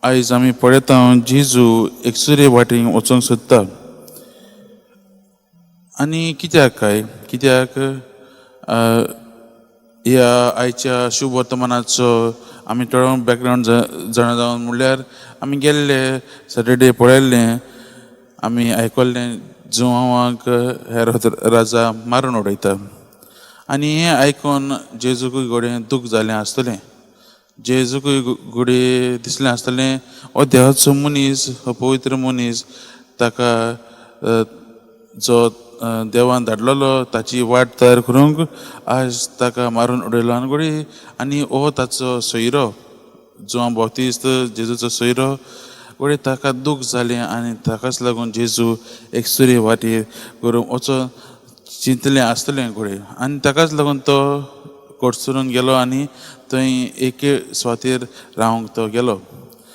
आयज आमी पळयता जेजू एकसुरे वाटेन वचोंक सोदता. आनी कित्याक काय, कित्याक ह्या आयच्या शुभ वर्तमानाचो आमी थोडो बॅकग्रावंड जाणा जावन म्हणल्यार आमी गेल्ले सॅटरडे पळयल्लें, आमी आयकल्लें जुवांक हेरोद राजा मारून उडयता. आनी हें आयकून जेजूकूय घोडयें दूख जालें आसतलें, जेजूकूय घोडये दिसलें आसतलें हो देवाचो मनीस, हो पवित्र मनीस, ताका जो देवान धाडलेलो ताची वाट तयार करूंक, आज ताका मारून उडयलो. आनी घोडये आनी हो ताचो सोयरो जुवांव बाप्तिस्त, जेजूचो सोयरो, घोडये ताका दूख जालें. आनी ताकाच लागून जेजू एकसुरे वाटेर करूंक वचोन चिंतलें आसतलें घोडये. आनी ताकाच लागून तो कडसरून गेलो आनी थंय एके सुवातेर रावंक तो गेलो.